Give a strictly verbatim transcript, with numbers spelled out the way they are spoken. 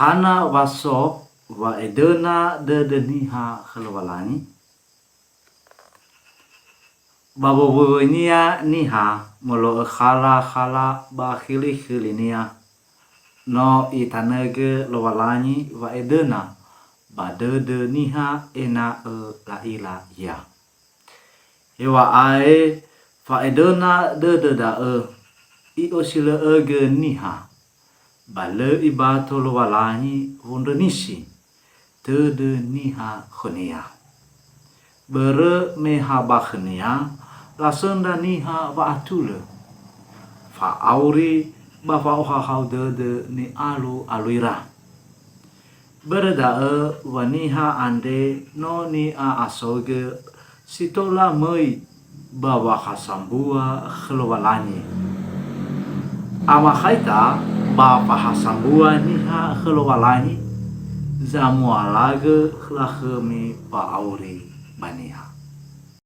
Hana wa so wa'edöna dödö niha khö Lowalangi? Ba wowoinia niha molo'ö khalakhala ba khilikhilinia, no I'etanõgö Lowalangi wa'edöna ba dödö niha ena'ö la'ila Ia. Hewa'ae fa'edöna dödö da'ö i'osilö'ögö niha, ba lö ibato Lowalangi wondrönisi tödö niha khö-Nia. Börö me ha ba khö-Nia lasöndra niha wa'atulö, fa'auri ba fa'ohahau dödö ni'alu'aluira. Börö da'ö wa niha andre no ni'a'asogö si tola möi ba wahasambua khö Lowalangi. Amakhaita ba fahasambua niha khö Lowalangi, zamualagö lakhömi fa'auri ba niha.